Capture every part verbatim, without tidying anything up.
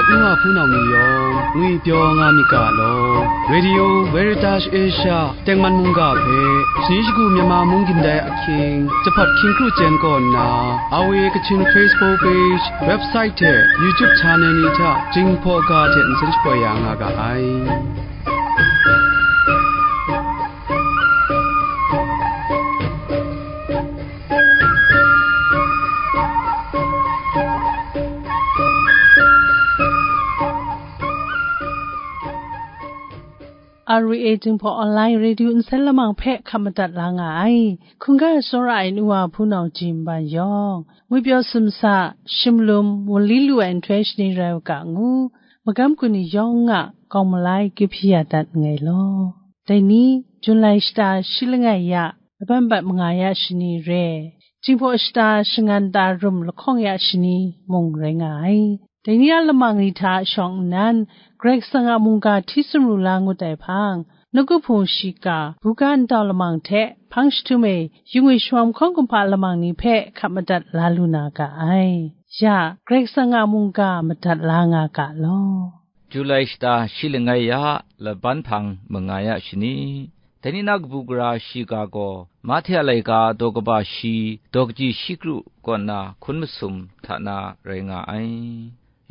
N wa hpunau ni yawng ngwi pyaw nga myit ga law, Radio Veritas Asia tengman mungga hpe, shani shagu Myanmar mung gindai ahkying, jahpat hkying kru chyen kaw nna, R V A Kachin Facebook page, website hte YouTube channel ni hta Jinghpaw ga hte nsen shapoi ya nga ga ai. R V A Jinghpaw Online Radio nsen lamang hpe hkap madat la nga ai. Hkungga tsawra ai nu wa hpunau jin ban yawng, ngwi pyaw sumsa, shimlum, wunli lu ai nhtoi shani rai u ga ngu, magam kun ni yawng a kawng malai kyu hpyi ya dat nngai law. Dai ni, Jun lai shata shi langai ya, laban bat manga ya shani re, Jinghpaw shata shangan ta rum lahkawng ya shani mung rai nga ai. Dai ni a lamang ni hta shawng nnan, Karai Kasang a mungga hti sumru la ngut ai hpang, nawku hpung shiga, buga ntau lamang hte hpang jahtum e, yu ngwi shawa mahkawn kumhpa lamang ni hpe hkap madat la lu na ga ai. Ya, Karai Kasang a mungga madat la nga ga law. Julai shata shi langai ya, laban hpang manga ya shani. Dai ni na kabu gara shiga gaw, Mahte a laika daw kaba shi, daw kaji shi kru kaw nna hkun masum hta na rai nga ai.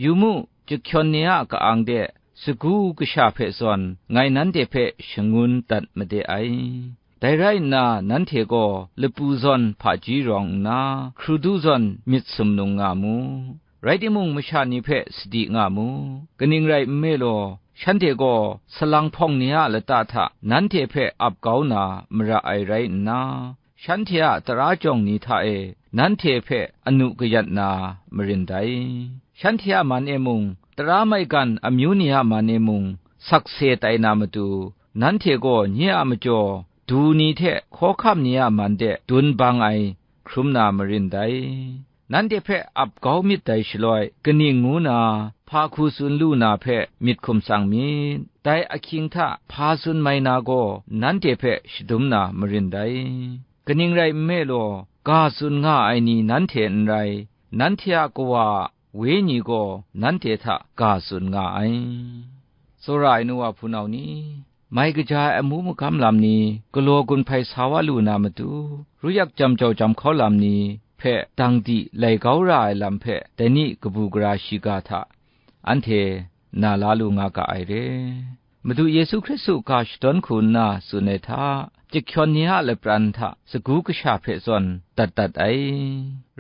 Yu mu, jahkyawn ni a ka-ang de, sagu kasha hpe zawn, ngai nanhte hpe shangun dat made ai. Dai rai nna, nanhte gaw lapu zawn hpaji rawng nna, hkrudu zawn myit sumnung nga mu. Rai timung, masha ni hpe sadi nga mu. Kaning rai nme law, shanhte gaw salang hpawng ni a lata hta nanhte hpe ap kau na mara ai rai nna, shanhte a tara jawng ni hta e nanhte hpe anu kayat na marin dai. Shanhte a man e mung, tara maigan amyu ni a man e mung, sakse tai na matu, nanhte gaw nye a majaw du ni hte hkawhkam ni a man de dun bang ai hkrum na marin dai. Nanhte hpe ap kau myit dai shaloi, kaning ngu na, hpa hku tsun lu na hpe myit hkum tsang myit. Dai ahkying hta hpa tsun mai na gaw, nanhte hpe shadum na marin dai. Kaning rai nme law, ga tsun nga ai ni nanhte n rai, nanhte a Kawa a Wenyi gaw nanhte hta ga tsun nga ai. Tsawra ai nu wa hpunau ni, mai kaja ai amu magam lam ni, galaw gun hpai sa wa lu na matu, ruyak jam jau jam hkau lam ni hpe dang di lai kau ra ai lam hpe, dai ni kabu gara shiga hta anhte na la lu nga ga ai re. Madu Yesu Hkristu ga shadawn hku nna tsun ai hta, jahkyawn ni a lapran hta sagu kasha hpe zawn dat dat ai.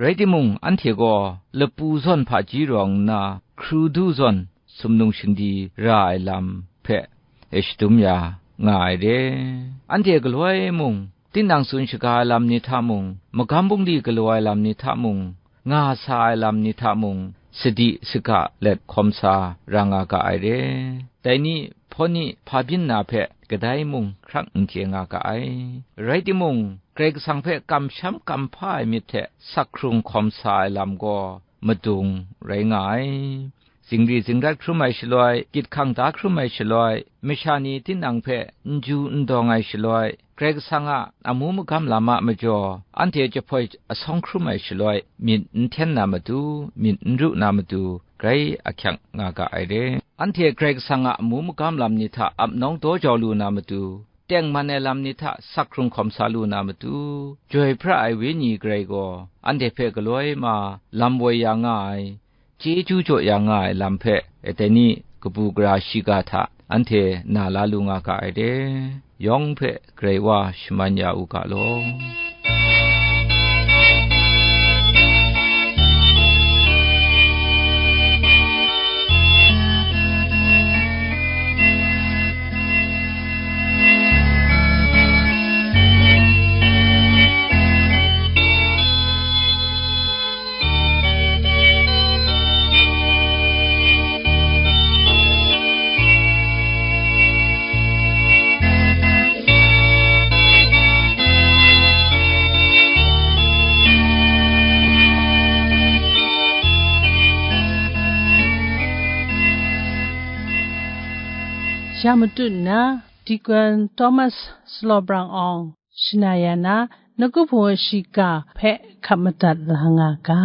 Rai timung, anhte gaw lapu zawn hpaji rawng nna, hkrudu zawn sumnung shingdi ra ai lam hpe e shadum ya nga ai re. Anhte galoi mung, tinang tsun shaga ai lam ni hta mung, magam bungli galaw ai lam ni hta mung, nga sa ai lam ni hta mung, sadi saga let hkawm sa ra nga ga ai re. Dai ni hpaw ni hpa byin na hpe kadai mung hkrak n hkye nga ga ai. Rai timung, Karai Kasang hpe kamsham kamhpa ai myit hte sak hkrung hkawm sa ai lam gaw madung rai nga ai. Zingri zingrat hkrum ai shaloi, gyit hkang da hkrum ai shaloi, masha ni tinang hpe n ju n dawng ai shaloi, Karai Kasang a amu magam lam a majaw, anhte jahpoi asawng hkrum ai shaloi, myit n hten na matu, myit n ru na matu, grai ahkyak nga ga ai re. Anhte Karai Kasang a amu magam lam ni hta ap nawng daw jau lu na matu, tengman ai lam ni hta sak hkrung hkawm sa lu na matu, joi pra ai Wenyi Karai gaw anhte hpe galoi ma lam woi ya nga ai, chyeju jaw ya nga ai lam hpe, dai ni kabu gara shiga hta anhte na la lu nga ga ai de, yawng hpe Karai Wa shaman ya u ga law. Ya matut nna, Deacon Thomas Slawbrang Awng, shana ya na, nawku hpung shiga hpe hkap madat la nga ga.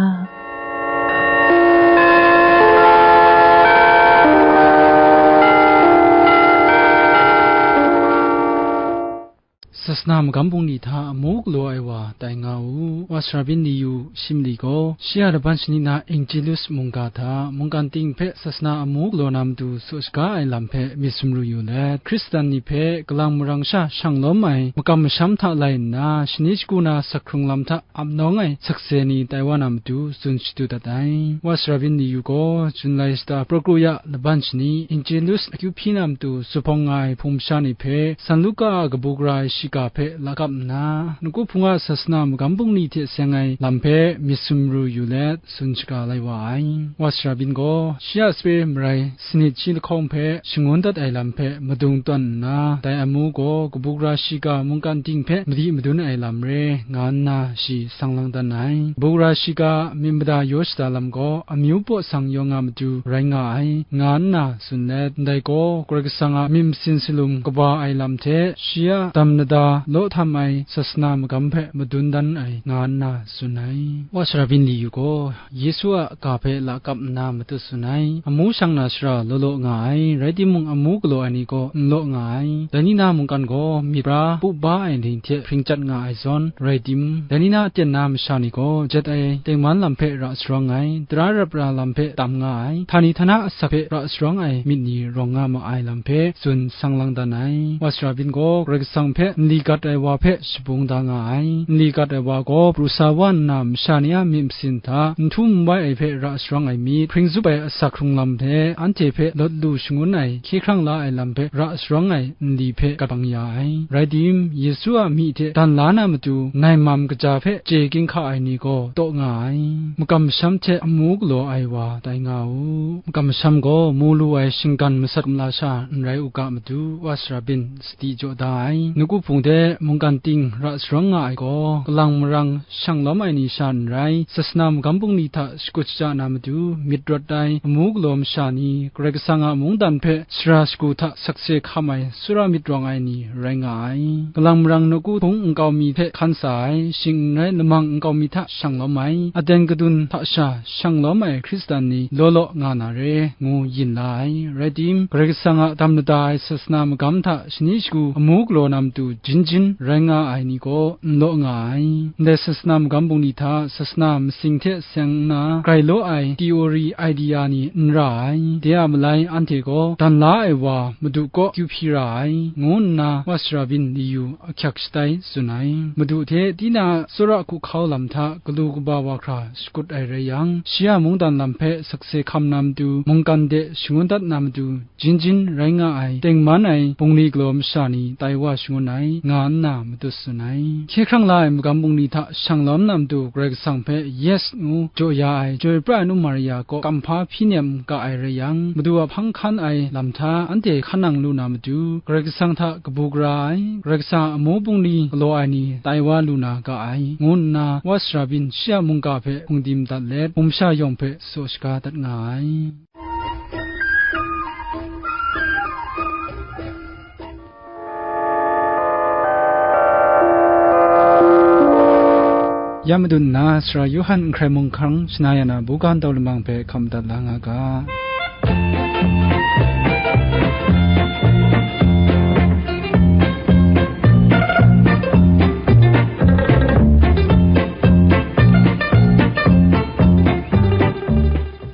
Sasana magam bungli hta amu galaw ai wa tai nga u. Wa Sarabin Liyu shi mali gaw, shi a laban shani na Angelus mungga hta mungkan ting hpe sasana amu galaw na matu saw shaga ai lam hpe myit sumru yu let, Hkristan ni hpe kalang marang sha shang lawm ai makam masham hta lai nna, shani shagu na sak hkrung lam hta ap nawng ai sakse ni tai wa na matu tsun shadu dat ai. Wa Sarabin Liyu gaw Junlai shata pra kru ya laban shani Angelus akyu hpyi na matu zuphpawng nga ai hpung masha ni hpe San Luka a kabu gara ai shiga hpe lakap nna, Nawku Hpung a sasana magam bungli hte seng ai lam hpe myit sumru yu let tsun shaga lai wa ai. Wa Sarabin gaw shi a sape marai sanit shi lahkawng hpe shangun dat ai lam hpe madung tawn nna, dai amu gaw kabu gara shiga mungkan ting hpe madi madun ai lam re, nga nna shi sang lang dan ai. Kabu gara shiga myit mada yaw shada lam gaw amyu paw sang yawng a matu rai nga ai, nga nna tsun let, ndai gaw Karai Kasang a myit masin salum kaba ai lam hte shi a dam lada law htam ai sasana magam hpe madun dan ai, nga nna tsun ai. Wa Sarabin Liyu gaw Yesu a ga hpe lakap nna matut tsun ai. Amu shang na shara law law nga ai, rai timung, amu galaw ai ni gaw n law nga ai. Dai ni na mungkan gaw myit pra pu ba ai ni hte hpring chyat nga ai zawn, rai tim, dai ni na aten na masha ni gaw jet ai tengman lam hpe ra sharawng ai, tara rap ra lam hpe tam nga ai, htani htana asak hpe ra sharawng ai myit ni rawng nga ma ai lam hpe tsun sang lang dan ai. Wa Sarabin gaw Karai Kasang hpe nli gat ai wa hpe shabung da nga ai. Nli gat ai wa gaw pru sa wa nna, masha ni a myit masin hta n htum n wai ai hpe ra sharawng ai myit, hpring zup ai asak hkrung lam hte anhte hpe lawt lu shangun ai, hkye hkrang la ai lam hpe ra sharawng ai nli hpe gat bang ya ai. Rai tim, Yesu a myi hte dan la na matu nai mam kaja hpe chye ginhka ai ni gaw taw nga ai. Makam masham hte amu galaw ai wa tai nga u. Makam masham gaw mu lu ai shinggan masat kumla sha n rai u ga matu, Wa Sarabin sadi jaw da ai. Nawku Hpung hte mungkan ting ra sharawng nga ai gaw, kalang marang shang lawm ai ni sha n rai, sasana magam bungli hta shakut shaja na matu myit rawt ai amu galaw masha ni, Karai Kasang a mungdan hpe sara shagu hta sakse hkam ai, tsawra myit rawng ai ni rai nga ai. Kalang marang nawku hpung nkau mi hpe hkan sa ai, shing n rai lamang nkau mi hta shang lawm ai, aten kadun hta sha shang lawm ai Hkristan ni law law nga na re, ngu yin la ai. Rai tim, Karai Kasang a dam lada ai sasana magam hta shani shagu amu galaw na matu jin jin rai nga ai ni gaw n law nga ai. Ndai sasana magam bungli hta sasana masing hte seng nna grai law ai theory idea ni n ra ai. De a malai anhte gaw dan la ai wa Madu kaw kyu hpyi ra ai, ngu nna Wa Sarabin Liyu ahkyak shatai tsun ai. Madu hte tinang a tsawra hkuhkau lam hta galu kaba wa hkra shakut ai rai yang, shi a mungdan lam hpe sakse hkam na matu, mungkan de shangun dat na matu, jin jin rai nga ai, tengman ai bungli galaw masha ni tai wa shangun ai, nga nna matut tsun ai. Hkye hkrang la ai magam bungli hta shang lawm na matu Karai Kasang hpe yes ngu jaw ya ai Chyoi pra ai nu Maria kaw kamhpa hpyi nem ga ai rai yang, Madu a hpang hkan ai lam hta anhte hkan nang lu na matu, Karai Kasang hta kabu gara ai, Karai Kasang a amu bungli galaw ai ni tai wa lu na ga ai, ngu nna Wa Sarabin shi a mungga hpe hpungdim dat let, hpung masha yawng hpe saw shaga dat nga ai. Ya madun nna, Sara Yawhan Nhkrai Mung Hkang shana ya na buga ntau lamang hpe hkam dat la nga ga.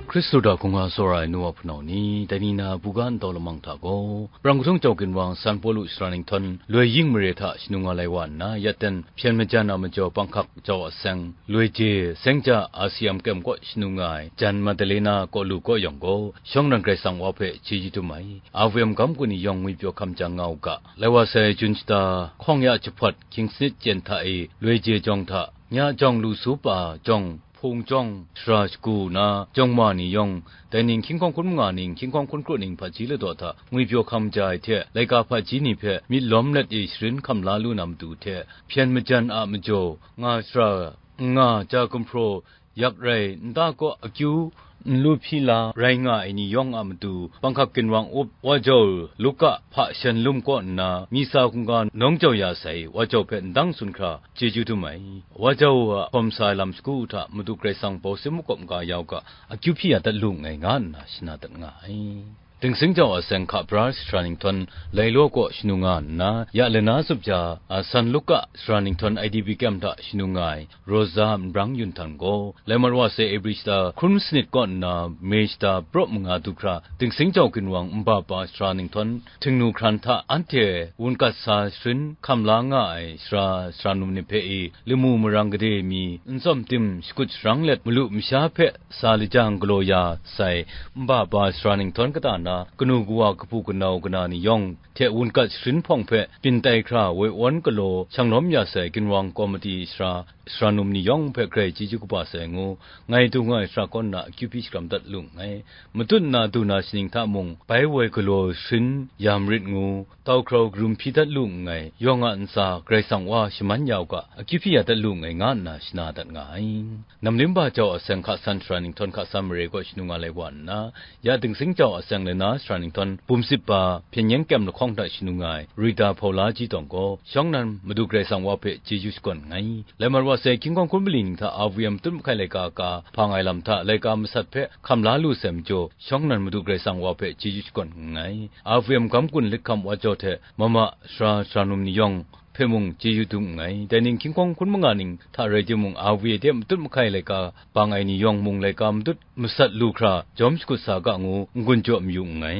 Hkristu hta hkungga tsawra ai nu wa hpunau ni, dai ni na buga ntau lamang hta gaw, Prang Kahtawng Jau Ginwang San Pawlu Shara Ninghtawng Loi Ying Mare hta shanu nga lai wa nna, ya ten hpyen majan a majaw panghkak jau a seng, loi je, seng ja a si am kem kaw shanu nga ai, jan Madalena kaw lu kaw yawng gaw, shawng nnan Karai Kasang wa hpe chyeju dum ai, a V M gam ku ni yawng ngwipyaw hkam jang nga u ga, lai wa sai Jun shata, hkawng ya jahpawt, hkying sanit chyen hta e, loi je jawng hta, nya jawng lu su pa jawng, hpung jawng, shara shagu na, jawng ma ni yawng, dai ning hkying hkawng hkun manga ning, hkying hkawng hkun kru ning hpaji ladaw hta, ngwipyaw hkam ja ai hte, laika hpaji ni hpe myit lawm let e sharin hkam la lu na matu hte, hpyen majan a majaw, nga shara, n nga ja gumhpraw, yak rai, nta kaw akyu, n lu hpyi la, rai nga ai ni yawng a matu, panghkak ginwang up, wa jau, Luka hpa shan lum kaw nna, Misa hkungga nawng jau ya sai, wa jau hpe ndang tsun hkra, chyeju dum ai. Wa jau a hkawm sa ai lam sagu hta Madu Karai Kasang bau seng makawp maga ya u ga, akyu hpyi ya dat lu nngai, nga nna shana dat nga ai. Dingsing jau a seng hka bra sara ninghtawng Lailaw kaw shanu nga nna, ya lana zup ja, a, San Luka sara ninghtawng I D P kyem hta shanu nga ai Rosa Nbrang Yun htan gaw, Lai Marwa se Ebri shata hkrum sanit kaw nna, Mei shata praw manga du hkra, Dingsing jau ginwang nba pa sara ninghtawng Htingnu hkran hta anhte wun gat sa sharin hkam la nga ai sara, sara num ni hpe i, lamu marang gade mi n tsawm tim shakut sharang let malu masha hpe sa lajang galaw ya sai, nba pa sara ninghtawng kata na, kanu kawa, kahpu kanau kana ni yawng hte wun gat sharin hpawng hpe byin tai hkra woi awn galaw shanglawm ya sai, ginwang komiti sara, sara num ni yawng hpe grai chyeju kaba sai ngu, ngai dung ai sara kaw nna akyu hpyi shakram dat lu nngai. Matut na du na shaning hta mung, bai woi galaw sharin ya marit ngu, tau hkrau karum hpyi dat lu nngai, yawng a ntsa Karai Kasang wa shaman ya u ga, akyu hpyi ya dat lu nngai, nga nna shana dat nga ai. Namlim ba jau a seng hka san sara ninghtawng hka san mare kaw shanu nga lai wa nna, ya Dingsing jau a seng lana sara ninghtawng bum sip ba hpyen yen kyem lahkawng hta shanu nga ai Rita Hpaula Ji Tawng gaw, shawng nnan Madu Karai Kasang wa hpe chyeju shakawn nngai. Lai Marwa se hkying hkawng hkun mali ning hta R V M matut mahkai laika ka hpang ai lam hta laika masat hpe hkam la lu sai majaw, shawng nnan Madu Karai Kasang wa hpe chyeju shakawn nngai. R V M gam gun lit hkam wa jau hte mama sara, sara num ni yawng hpe mung chyeju dum nngai. Dai ning hkying hkawng hkun manga ning hta rai timung, R V M de matut mahkai laika bang ai ni yawng mung laika matut masat lu hkra jawm shakut sa ga ngu n-gun jaw mayu nngai.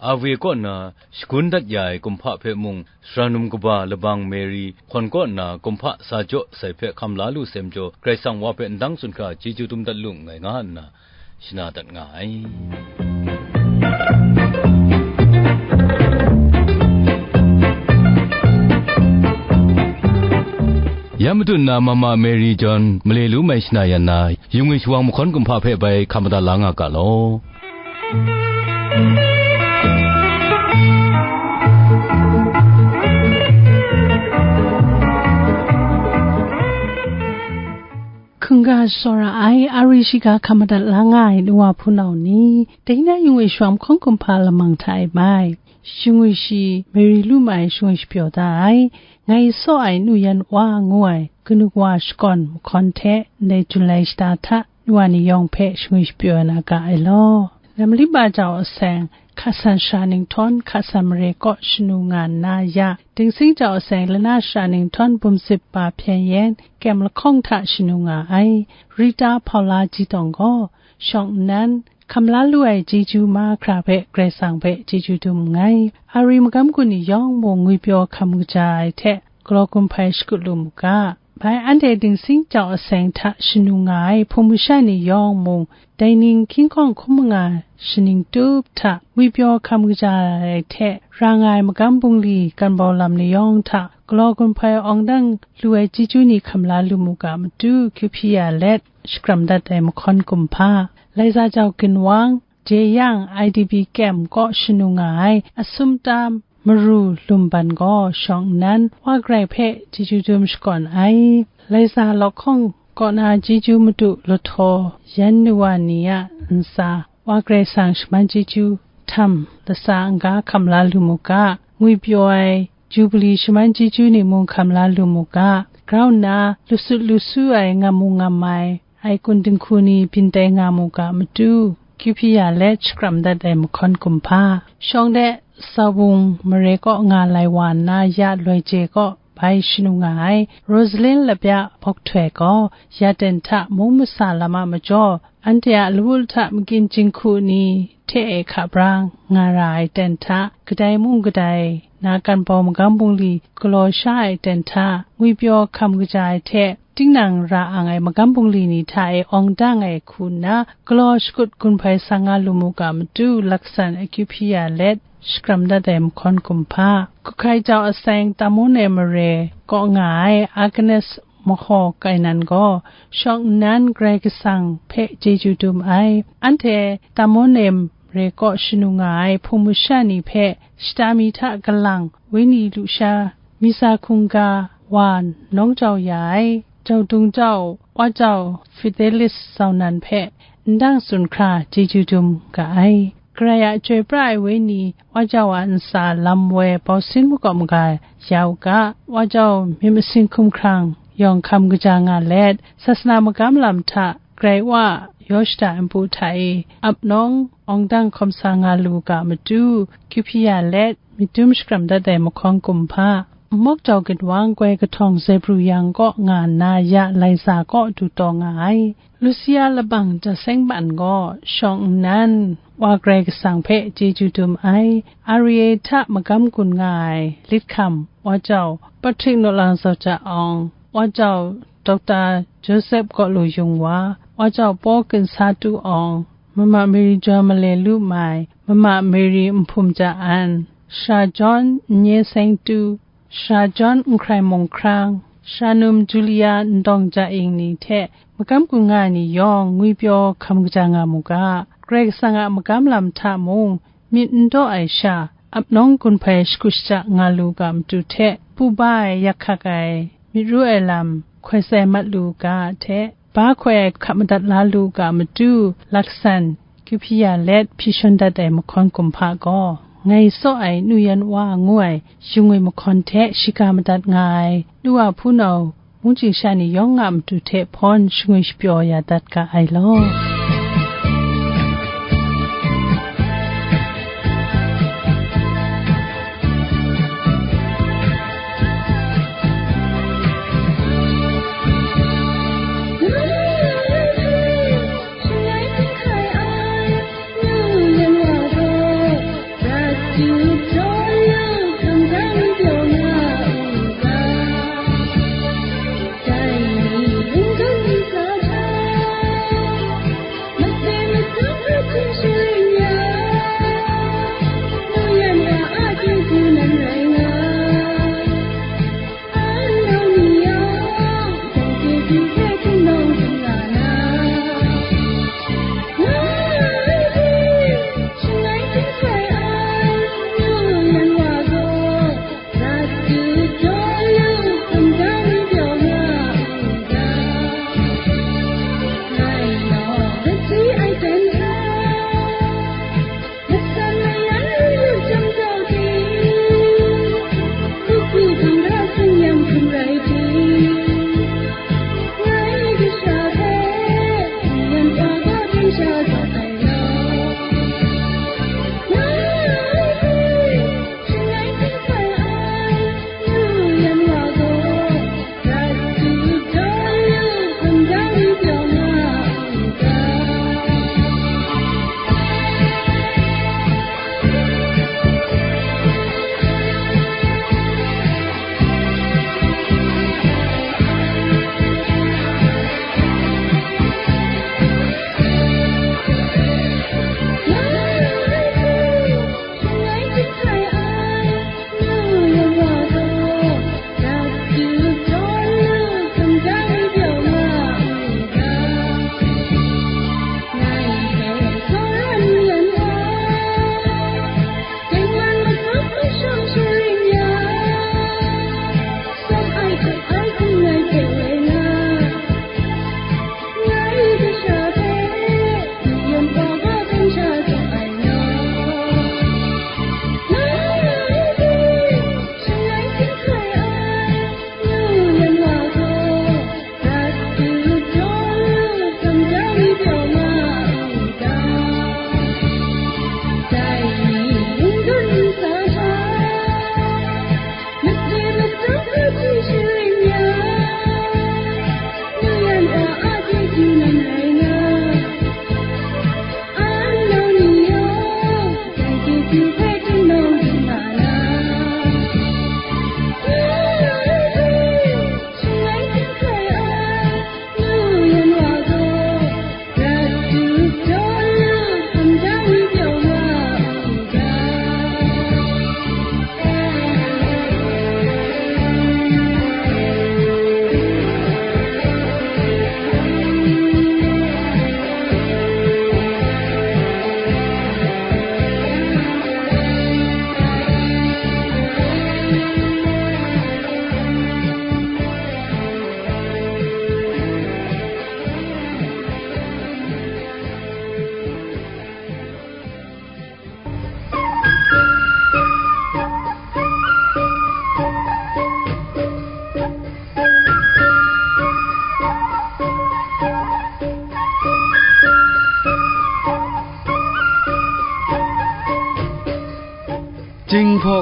R V M kaw na shagun dat ya ai kumhpa hpe mung, sara num kaba labang Mary hkawn kaw na kumhpa sa jaw sai hpe hkam la lu sai majaw, Karai Kasang wa hpe ndang tsun hkra chyeju dum dat lu nngai, nga nna shana dat nga ai. Ya matut na Mama Mary John male lu mai shana yan na, yu ngwi shawang mahkawn kumhpa hpe bai hkam madat la nga ga law. Hkungga tsawra ai, ari shiga hkam madat la nga ai nu wa hpunau ni, dai na yu ngwi shawang mahkawn kumhpa lamang hta e mai, shingwi shi Mary lu mai shingwi shi pyaw da ai, ngai saw ai nu yan wa ngu ai kanu kawa shakawn mahkawn hte ndai Julai shata hta nu wa ni yawng hpe shingwi shi pyaw na ga ai law. Namlim ba jau a seng, hka san sara ninghtawng hka san mare kaw shanu nga nna ya, Dingsing jau a seng lana sara ninghtawng bum sip ba hpyen yen kyem lahkawng hta shanu nga ai, Rita Hpaula Ji Tawng gaw, shawng nnan, hkam la lu ai chyeju mahkra hpe Karai Kasang hpe chyeju dum nngai. Ari magam gun ni yawng mung ngwipyaw hkam kaja ai hte galaw gun hpai shakut lu mu ga. Bai anhte Dingsing jau a seng hta shanu nga ai hpung masha ni yawng mung, dai ning hkying hkawng hkun manga shaning tup hta ngwipyaw hkam kaja ai hte ra nga ai magam bungli kan bau lam ni yawng hta galaw gun hpai awng dang lu ai chyeju ni hkam la lu mu ga matu, kyu hpyi ya let, shakram dat ai mahkawn kumhpa, Laiza jau ginwang, Jeyang I D P kyem kaw shanu nga ai asum tam maru lumban gaw shawng nnan wa Karai hpe chyeju dum shakawn ai. Laiza lahkawng kaw na chyeju madu lahtaw yan nu wa ni a ntsa wa Karai Kasang shaman chyeju htam lasa n-ga hkam la lu mu ga, ngwipyaw ai Jubili shaman chyeju ni mung hkam la lu mu ga, grau nna lusut lusu ai ngam mu ngam ai, ai kun dinghku ni byin tai nga mu ga matu, kyu hpyi ya let shakram dat ai mahkawn kumhpa, shawng de Saubung mare kaw nga lai wa nna ya loi je kaw bai shanu nga ai Rosalin Labya Bawk Htoi gaw, ya ten hta mung masa lam a majaw, anhte a lawu lahta makyin jinghku ni hte e hka bra nga ra ai ten hta, kadai mung kadai na kan bau magam bungli galaw sha ai ten hta, ngwipyaw hkam kaja ai hte, tinang ra ang ai magam bungli ni hta e awng dang ai hku nna, galaw shakut gun hpai sa nga lu mu ga matu, laksan akyu hpyi ya let, shakram dat ai mahkawn kumhpa, Kuhkai jau a seng Tamon e mare kaw nga ai Agnes Mahaw Kainan gaw, shawng nnan Karai Kasang hpe chyeju dum ai. Anhte Tamon e mare kaw shanu nga ai hpung masha ni hpe shata mi hta kalang, wenyi lusha, misa hkungga wa nawng jau ya ai, Jaudung jau, Wa jau Fidelis Zaunan hpe ndang tsun hkra chyeju dum ga ai. Karai a Chyoi pra ai Wenyi, Wa jau a ntsa lam woi bausin makawp maga ya u ga, Wa jau myit masin hkum hkrang yawng hkam kaja nga let, sasana magam lam hta Karai Wa yaw shada npu hta e ap nawng awng dang hkawm sa nga lu ga matu, kyu hpyi ya let, myit dum shakram dat ai mahkawn kumhpa, Mawk Jau Ginwang koi kahtawng Zeibru Yang kaw nga nna ya Laiza kaw du taw nga ai. Lusia Labang Jaseng Ban gaw shawng nnan Wa Karai Kasang hpe chyeju dum ai. R E A hta magam gun nga ai Lit Hkam, Wa Jau Patrick Naw Lang Zaw Ja Awng, Wa Jau Dokta Joseph Kaw Lu Yung Wa, Wa Jau Paw Kin Sa Tu Awng, Mama Mary Jaw Male Lu Mai, Mama Mary Nhpum Ja An, Sara Jawn Nye Seng Tu, Sara Jawn Nhkrai Mung Hkrang, Sara Num Julia Ndawng Ja Ing ni hte magam gun nga ai ni yawng ngwipyaw hkam kaja nga mu ga. Karai Kasang a magam lam hta mung myit n daw ai sha, ap nawng gun hpai shakut shaja nga lu ga matu hte, pu ba ai yak hkak ai, myit ru ai lam hkoi sai mat lu ga hte, ba hkoi ai hkap madat la lu ga matu, laksan, kyu hpyi ya let hpyi shawn dat ai mahkawn kumhpa gaw, ngai tsaw ai nu yan wa ngu ai, yung ai mahkawn hte shiga madat nga ai, nu wa hpunau, mungchying sha ni yawng a matu hte hpawn shangwi shapyaw ya dat ga ai law.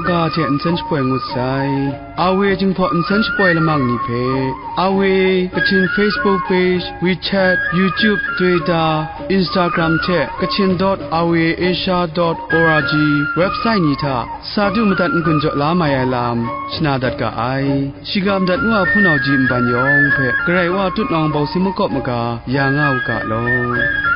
ga hte nsen shapoi ngut sai. Awe Jinghpaw nsen shapoi lamang ni hpe, Awe Kachin Facebook page, WeChat, YouTube, Twitter, Instagram hte Kachin dot awe asia dot org website ni hta sa du madat n-gun jaw la mai ai lam shana dat ga ai. Shiga madat ngu a hpunau ji nban yawng hpe Karai Wa tutnawng bawsi makawp maga ya nga u ga law.